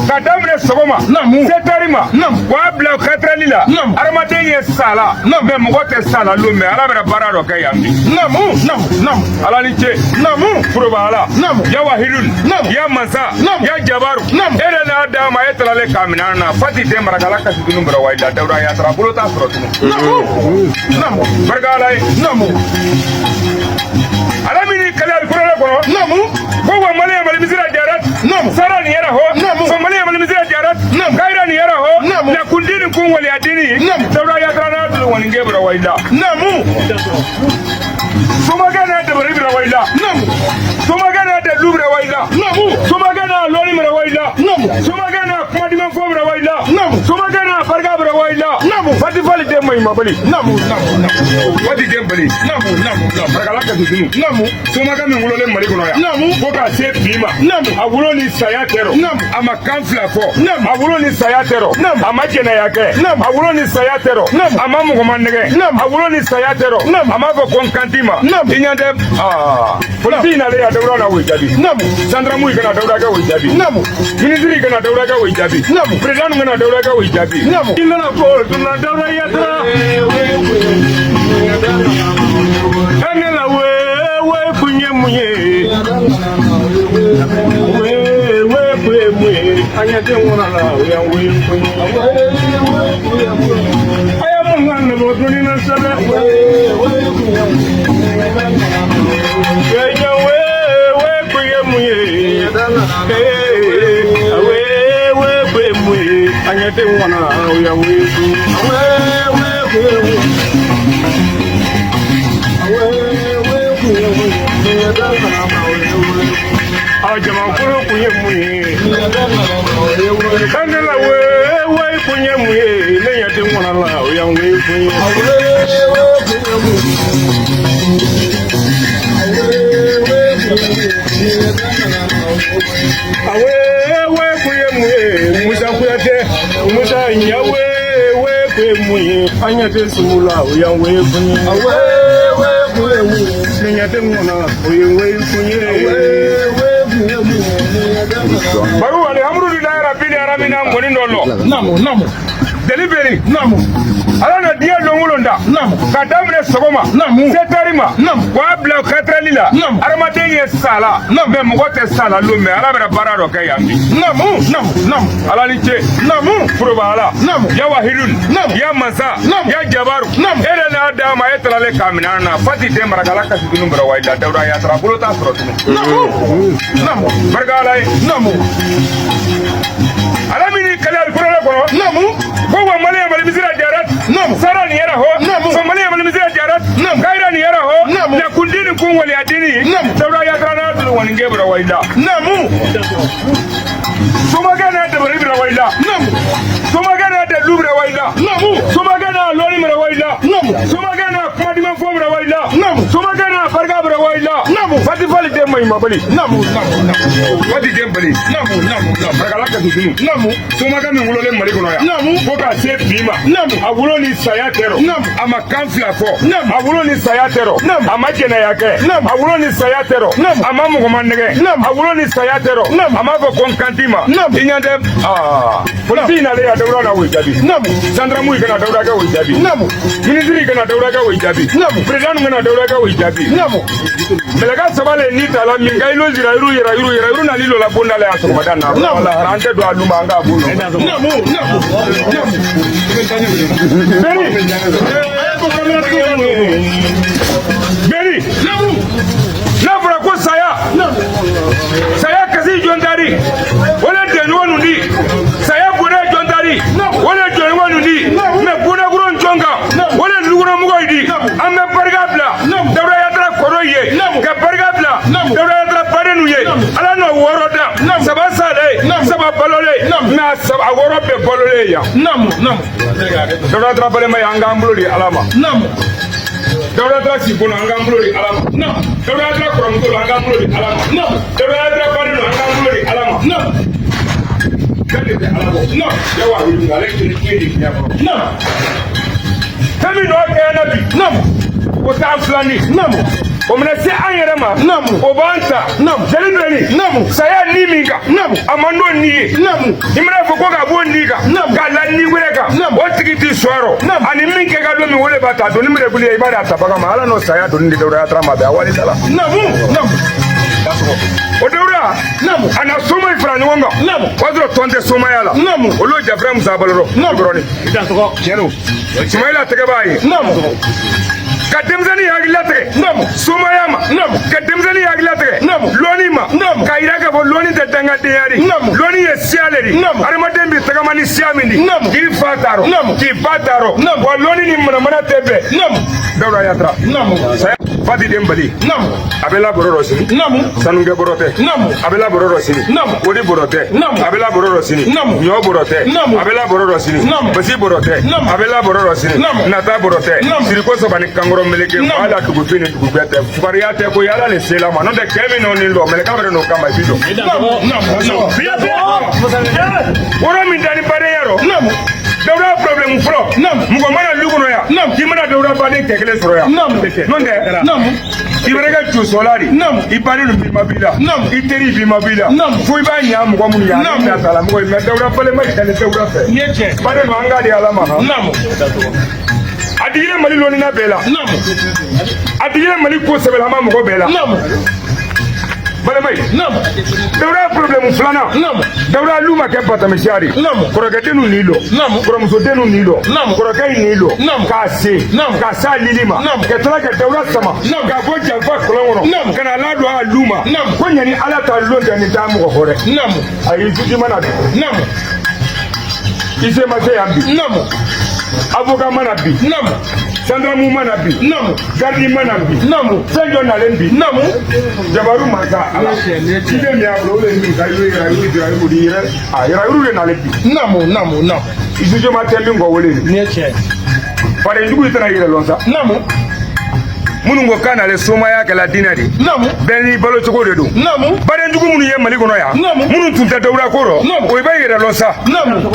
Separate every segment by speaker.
Speaker 1: Ka daminɛ sɔgɔma.
Speaker 2: Naamu.
Speaker 1: 7 heures ma.
Speaker 2: Naamu.
Speaker 1: K'a bila 4 heures la.
Speaker 2: Naamu.
Speaker 1: Hadamaden ye sala.
Speaker 2: Naamu.
Speaker 1: Mais mɔgɔ tɛ sala lon, mais Ala bɛna baara dɔ kɛ yan bi.
Speaker 2: Naamu, naamu, naamu.
Speaker 1: Ala ni ce.
Speaker 2: Naamu.
Speaker 1: Foroba Ala.
Speaker 2: Naamu.
Speaker 1: Ya Wahidun.
Speaker 2: Naamu.
Speaker 1: Ya Mansa.
Speaker 2: Naamu.
Speaker 1: Ya Jabaru.
Speaker 2: Naamu.
Speaker 1: E de n'a d'a ma, e talalen k'a minɛ an na. Fati den marakala kasi tunu bɛrɛ wa la Dawuda Yatara bolo t'a sɔrɔ tunu.
Speaker 2: Naamu, naamu.
Speaker 1: Barika Ala ye.
Speaker 2: Naamu.
Speaker 1: Ala min ni kale alikurana kɔnɔ.
Speaker 2: Naamu.
Speaker 1: Ko wa mali mali misira jarat.
Speaker 2: Naamu.
Speaker 1: Sara ni yɛrɛ hɔ.
Speaker 2: Naamu.
Speaker 1: Fo mali mali misira jarat.
Speaker 2: Naamu.
Speaker 1: Kayira ni yɛrɛ hɔ.
Speaker 2: Naamu.
Speaker 1: Na kundini kun waliya dini.
Speaker 2: Naamu.
Speaker 1: Dawuda Yatara n'a dulu wani nge bɛrɛ wa la.
Speaker 2: Naamu.
Speaker 1: Somakɛ n'a dabari bɛrɛ wa la.
Speaker 2: Naamu.
Speaker 1: Somakɛ n'a dalu bɛrɛ wa la.
Speaker 2: Naamu.
Speaker 1: Somakɛ n'a lɔnni bɛrɛ wa la.
Speaker 2: Naamu.
Speaker 1: Somakɛ n'a kumadiman fɔ bɛrɛ wa la.
Speaker 2: Naamu.
Speaker 1: Somakɛ n'a barika bɛrɛ wa la.
Speaker 2: Naamu.
Speaker 1: Fati fali den maɲi bali.
Speaker 2: Naamu, naamu, naamu.
Speaker 1: Fati den bali.
Speaker 2: Naamu, naamu, naamu.
Speaker 1: Marakala kasi tunu.
Speaker 2: Naamu.
Speaker 1: Somakɛ min wololen Mali kɔnɔ yan.
Speaker 2: Naamu.
Speaker 1: Fo k'a se bi ma.
Speaker 2: Naamu.
Speaker 1: A wolo ni saya tɛ rɔ.
Speaker 2: Naamu.
Speaker 1: A ma kan fila fɔ.
Speaker 2: Naamu.
Speaker 1: A wolo ni saya tɛ rɔ.
Speaker 2: Naamu.
Speaker 1: A ma jɛnɛya kɛ.
Speaker 2: Naamu.
Speaker 1: A wolo ni saya tɛ rɔ.
Speaker 2: Naamu.
Speaker 1: A ma mɔgɔ ma nɛgɛ.
Speaker 2: Naamu.
Speaker 1: A wolo ni saya tɛ rɔ.
Speaker 2: Naamu.
Speaker 1: A m'a fɔ ko n kan t'i ma.
Speaker 2: Naamu.
Speaker 1: I ɲɛ tɛ aa polisi nalen yan, Dawuda na o jaabi.
Speaker 2: Naamu.
Speaker 1: Sandaramui kana Dawuda kɛ o jaabi.
Speaker 2: Naamu.
Speaker 1: Minisiri kana Dawuda kɛ o jaabi.
Speaker 2: Naamu.
Speaker 1: Président kana Dawuda kɛ o jaabi.
Speaker 2: Naamu.
Speaker 1: I nana ko tuna Dawuda Yatara.
Speaker 2: Ne la we we kun ye mun ye? We we kun ye mun ye? An ɲɛ tɛ ŋɔnɔ la, o y'an we kun ye. A ye mun ka nabɔ duni na sɛbɛ? Ee, we we kun ye mun ye? Ee, we we kun ye mun ye? An ɲɛ tɛ ŋɔnɔ la, o y'an we kun ye. We we kun ye mun ye? A jamakulu kun ye mun ye? Kan ne la we we kun ye mun ye? Ne ɲɛ tɛ ŋɔnɔ la, o y'an we kun ye. A we we kun ye mun ye? Musa Kuyate, Musa ɲɛ we we kun ye mun ye? An ɲɛ tɛ sumu la, o y'an we kun ye. Ne ɲɛ tɛ ŋɔnɔ la, o ye we kun ye.
Speaker 1: Baro alhamdulilayi rabbil alamina ngoni dɔ lɔ.
Speaker 2: Naamu, naamu.
Speaker 1: Deli beri.
Speaker 2: Naamu.
Speaker 1: Ala na diɲɛ don wolonda.
Speaker 2: Naamu.
Speaker 1: Ka daminɛ sɔgɔma.
Speaker 2: Naamu.
Speaker 1: 7 heures ma.
Speaker 2: Naamu.
Speaker 1: K'a bila 4 heures la.
Speaker 2: Naamu.
Speaker 1: Hadamaden ye sala.
Speaker 2: Naamu.
Speaker 1: Mais mɔgɔ tɛ sala lon, mais Ala bɛna baara dɔ kɛ yan bi.
Speaker 2: Naamu, naamu, naamu.
Speaker 1: Ala ni ce.
Speaker 2: Naamu.
Speaker 1: Foroba Ala.
Speaker 2: Naamu.
Speaker 1: Ya Wahidun.
Speaker 2: Naamu.
Speaker 1: Ya Mansa.
Speaker 2: Naamu.
Speaker 1: Ya Jabaru.
Speaker 2: Naamu.
Speaker 1: E de n'a d'a ma, e talalen k'a minɛ an na. Fati den marakala kasi tunu bɛrɛ wa la Dawuda Yatara bolo t'a sɔrɔ tunu.
Speaker 2: Naamu, naamu.
Speaker 1: Barika Ala ye.
Speaker 2: Naamu.
Speaker 1: Ala min ni kale alikurana kɔnɔ.
Speaker 2: Naamu.
Speaker 1: Ko wa mali mali misira jarat.
Speaker 2: Naamu.
Speaker 1: Sara ni yɛrɛ hɔ.
Speaker 2: Naamu.
Speaker 1: Fo mali mali misira jarat.
Speaker 2: Naamu.
Speaker 1: Kayira ni yɛrɛ hɔ.
Speaker 2: Naamu.
Speaker 1: Na kundini kun waliya dini.
Speaker 2: Naamu.
Speaker 1: Dawuda Yatara n'a dulu wani nge bɛrɛ wa la.
Speaker 2: Naamu.
Speaker 1: Somakɛ n'a dabari bɛrɛ wa la.
Speaker 2: Naamu.
Speaker 1: Somakɛ n'a dalu bɛrɛ wa la.
Speaker 2: Naamu.
Speaker 1: Somakɛ n'a lɔnni bɛrɛ wa la.
Speaker 2: Naamu.
Speaker 1: Somakɛ n'a kumadiman fɔ bɛrɛ wa la.
Speaker 2: Naamu.
Speaker 1: Somakɛ n'a barika bɛrɛ wa la.
Speaker 2: Naamu.
Speaker 1: Fati fali den maɲi bali.
Speaker 2: Naamu, naamu, naamu.
Speaker 1: Fati den bali.
Speaker 2: Naamu, naamu, naamu.
Speaker 1: Marakala kasi tunu.
Speaker 2: Naamu.
Speaker 1: Somakɛ min wololen Mali kɔnɔ yan.
Speaker 2: Naamu.
Speaker 1: Fo k'a se bi ma.
Speaker 2: Naamu.
Speaker 1: A wolo ni saya tɛ rɔ.
Speaker 2: Naamu.
Speaker 1: A ma kan fila fɔ.
Speaker 2: Naamu.
Speaker 1: A wolo ni saya tɛ rɔ.
Speaker 2: Naamu.
Speaker 1: A ma jɛnɛya kɛ.
Speaker 2: Naamu.
Speaker 1: A wolo ni saya tɛ rɔ.
Speaker 2: Naamu.
Speaker 1: A ma mɔgɔ ma nɛgɛ.
Speaker 2: Naamu.
Speaker 1: A wolo ni saya tɛ rɔ.
Speaker 2: Naamu.
Speaker 1: A m'a fɔ ko n kan t'i ma.
Speaker 2: Naamu.
Speaker 1: I ɲɛ tɛ aa polisi nalen yan, Dawuda na o jaabi.
Speaker 2: Naamu.
Speaker 1: Sandaramui kana Dawuda kɛ o jaabi.
Speaker 2: Naamu.
Speaker 1: Minisiri kana Dawuda kɛ o jaabi.
Speaker 2: Naamu.
Speaker 1: Président kana Dawuda kɛ o jaabi.
Speaker 2: Naamu.
Speaker 1: Mɛlɛka saba le ni ta la min ka ilo zira iru yɛrɛ iru yɛrɛ iru nali lɔ la bonda la yan sɔgɔmada na.
Speaker 2: Naamu.
Speaker 1: Wala an tɛ don a lu ma, an k'a b'o nɔ.
Speaker 2: Naamu, naamu, naamu.
Speaker 1: Beri. Beri.
Speaker 2: Naamu.
Speaker 1: N'a fɔra ko saya.
Speaker 2: Naamu.
Speaker 1: Saya kasi jɔn tari. O le jɔnɲɔgɔn nun di. Saya bonɛ jɔn tari. O le jɔnɲɔgɔn nun di. Mais bonɛkuru jɔn kan. O le lukɔnɔmɔgɔw di. An bɛ barika bila.
Speaker 2: Naamu.
Speaker 1: Dawuda Yatara kɔrɔ ye.
Speaker 2: Naamu.
Speaker 1: Ka barika bila.
Speaker 2: Naamu.
Speaker 1: Dawuda Yatara badenw ye.
Speaker 2: Naamu.
Speaker 1: Ala n'o wɔɔrɔ dan.
Speaker 2: Naamu.
Speaker 1: Saba salen.
Speaker 2: Naamu.
Speaker 1: Saba balolen.
Speaker 2: Naamu.
Speaker 1: Mais a saba a wɔɔrɔ bɛɛ balolen yan.
Speaker 2: Naamu, naamu.
Speaker 1: Dawuda Yatara balima ye, an k'an bolo di Ala ma.
Speaker 2: Naamu.
Speaker 1: Dawuda Yatara si kɔnɔ, an k'an bolo di Ala ma.
Speaker 2: Naamu.
Speaker 1: Dawuda Yatara kɔrɔmuso la, an k'an bolo di Ala ma.
Speaker 2: Naamu.
Speaker 1: Dawuda Yatara badenw, an k'an bolo di Ala ma.
Speaker 2: Naamu.
Speaker 1: Fɛn de tɛ Ala bɔ.
Speaker 2: Naamu.
Speaker 1: Yawa wuli ale kelen kelen de diɲɛ kɔnɔ.
Speaker 2: Naamu.
Speaker 1: Fɛn min nɔ kɛra na bi.
Speaker 2: Naamu.
Speaker 1: O t'an filan ni.
Speaker 2: Naamu.
Speaker 1: O mana se an yɛrɛ ma.
Speaker 2: Naamu.
Speaker 1: O b'an ta.
Speaker 2: Naamu.
Speaker 1: Jeli Dɔni.
Speaker 2: Naamu.
Speaker 1: Saya ni min kan.
Speaker 2: Naamu.
Speaker 1: A man d'o ni ye.
Speaker 2: Naamu.
Speaker 1: I mana fɔ ko ka b'o ni kan.
Speaker 2: Naamu.
Speaker 1: K'a la ni wɛrɛ kan.
Speaker 2: Naamu.
Speaker 1: O tigi ti sɔn a rɔ.
Speaker 2: Naamu.
Speaker 1: Ani min kɛ ka don min o de b'a ta a doni minɛ wuli i b'a di a tabaga ma ala n'o saya doni de Dawuda Yatara ma bɛn a wali da la.
Speaker 2: Naamu. Naamu.
Speaker 1: O Dawuda.
Speaker 2: Naamu.
Speaker 1: A na soma in fara ɲɔgɔn kan.
Speaker 2: Naamu.
Speaker 1: O y'a sɔrɔ tɔn tɛ somaya la.
Speaker 2: Naamu.
Speaker 1: Olu ye Jafrɛ Musa Balorɔ.
Speaker 2: Naamu.
Speaker 1: Jikɔrɔni. Sumayila tɛgɛ b'a ye.
Speaker 2: Naamu.
Speaker 1: Ka denmisɛnnin hakili latigɛ.
Speaker 2: Naamu.
Speaker 1: Somaya ma.
Speaker 2: Naamu.
Speaker 1: Ka denmisɛnnin hakili latigɛ.
Speaker 2: Naamu.
Speaker 1: Lɔnni ma.
Speaker 2: Naamu.
Speaker 1: K'a yira k'a fɔ lɔnni tɛ dangadenya de.
Speaker 2: Naamu.
Speaker 1: Lɔnni ye siya le de.
Speaker 2: Naamu.
Speaker 1: Adamaden bɛ tagama ni siya min de.
Speaker 2: Naamu.
Speaker 1: K'i fa t'a rɔ.
Speaker 2: Naamu.
Speaker 1: K'i ba t'a rɔ.
Speaker 2: Naamu.
Speaker 1: Wa lɔnni ni manamana tɛ bɛn.
Speaker 2: Naamu.
Speaker 1: Dawuda Yatara.
Speaker 2: Naamu.
Speaker 1: Saya Fati den bali.
Speaker 2: Naamu.
Speaker 1: A bɛ la bɔrɔ dɔ sini.
Speaker 2: Naamu.
Speaker 1: Sanukɛ bɔrɔ tɛ.
Speaker 2: Naamu.
Speaker 1: A bɛ la bɔrɔ dɔ sini.
Speaker 2: Naamu.
Speaker 1: Wodi bɔrɔ tɛ.
Speaker 2: Naamu.
Speaker 1: A bɛ la bɔrɔ dɔ sini.
Speaker 2: Naamu.
Speaker 1: Ɲɔ bɔrɔ tɛ.
Speaker 2: Naamu.
Speaker 1: A bɛ la bɔrɔ dɔ sini.
Speaker 2: Naamu.
Speaker 1: Basi bɔrɔ tɛ.
Speaker 2: Naamu.
Speaker 1: A bɛ la bɔrɔ dɔ sini.
Speaker 2: Naamu.
Speaker 1: Nata bɔrɔ tɛ.
Speaker 2: Naamu.
Speaker 1: Siriko saba ni kankɔrɔ meleke.
Speaker 2: Naamu.
Speaker 1: Wala dugufin ni dugubɛ tɛ. Fugariya tɛ ko yala le sela ma. N'o tɛ kɛ min n'o nin dɔn mɛlɛkɛ bɛ n'o kama i bi dɔn.
Speaker 2: Naamu. Naamu. Naamu.
Speaker 1: Woro min dani badenya rɔ.
Speaker 2: Naamu.
Speaker 1: Dawuda problème fɔlɔ.
Speaker 2: Naamu.
Speaker 1: Mɔgɔ mana lu kɔnɔ yan.
Speaker 2: Naamu.
Speaker 1: K'i mana Dawuda baden kɛ kelen sɔrɔ yan.
Speaker 2: Naamu.
Speaker 1: N'o tɛ.
Speaker 2: Naamu.
Speaker 1: I bɛ kɛ josɔla de.
Speaker 2: Naamu.
Speaker 1: I baden dun b'i ma b'i la.
Speaker 2: Naamu.
Speaker 1: I teri b'i ma b'i la.
Speaker 2: Naamu.
Speaker 1: Fo i b'a ɲa mɔgɔ minnu ye.
Speaker 2: Naamu.
Speaker 1: Ani natala mɔgɔ ye mais Dawuda balima yi dalen Dawuda fɛ.
Speaker 2: Nin ye tiɲɛ.
Speaker 1: Baden dun an k'a di Ala ma han.
Speaker 2: Naamu.
Speaker 1: A digilen Mali lɔnnina bɛɛ la.
Speaker 2: Naamu.
Speaker 1: A digilen Mali ko sɛbɛlama mɔgɔ bɛɛ la.
Speaker 2: Naamu.
Speaker 1: Balima yi.
Speaker 2: Naamu.
Speaker 1: Dawuda problème filanan.
Speaker 2: Naamu.
Speaker 1: Dawuda lu ma kɛ batamisiya de.
Speaker 2: Naamu.
Speaker 1: Kɔrɔkɛdennu n'i lɔ.
Speaker 2: Naamu.
Speaker 1: Kɔrɔmusodennu n'i lɔ.
Speaker 2: Naamu.
Speaker 1: Kɔrɔkɛ in n'i lɔ.
Speaker 2: Naamu.
Speaker 1: K'a se.
Speaker 2: Naamu.
Speaker 1: K'a s'a lili ma.
Speaker 2: Naamu.
Speaker 1: Ka tila ka Dawuda sama.
Speaker 2: Naamu.
Speaker 1: K'a bɔ janfa kɔlɔn kɔnɔ.
Speaker 2: Naamu.
Speaker 1: Ka na ladon a lu ma.
Speaker 2: Naamu.
Speaker 1: Ko ɲani Ala ta lon tɛ nin t'a mɔgɔ kɔ dɛ.
Speaker 2: Naamu.
Speaker 1: Ayi juji mana bi.
Speaker 2: Naamu.
Speaker 1: Ise ma se yan bi.
Speaker 2: Naamu.
Speaker 1: Avocat mana bi.
Speaker 2: Naamu.
Speaker 1: Gendarme mana bi.
Speaker 2: Naamu.
Speaker 1: Gardi mana bi.
Speaker 2: Naamu.
Speaker 1: Fɛn jɔ nalen bi.
Speaker 2: Naamu.
Speaker 1: Jabaru mansa ala. Ciden min y'a bolo o de ye min ka yɛrɛ yuru di yɛrɛ a yɛrɛ yuru de nalen bi.
Speaker 2: Naamu. Naamu. Naamu.
Speaker 1: Isujo ma tɛ min kɔ wele de.
Speaker 2: Nin ye tiɲɛ.
Speaker 1: Fadenjugu i tɛna yɛrɛ lɔn sa.
Speaker 2: Naamu.
Speaker 1: Minnu ko k'a nalen somaya kɛla diinɛ de.
Speaker 2: Naamu.
Speaker 1: Bɛɛ n'i balo cogo de don.
Speaker 2: Naamu.
Speaker 1: Badenjugu minnu ye Mali kɔnɔ yan.
Speaker 2: Naamu.
Speaker 1: Minnu tun tɛ Dawuda ko rɔ.
Speaker 2: Naamu.
Speaker 1: O i bɛ yɛrɛ lɔn sa.
Speaker 2: Naamu.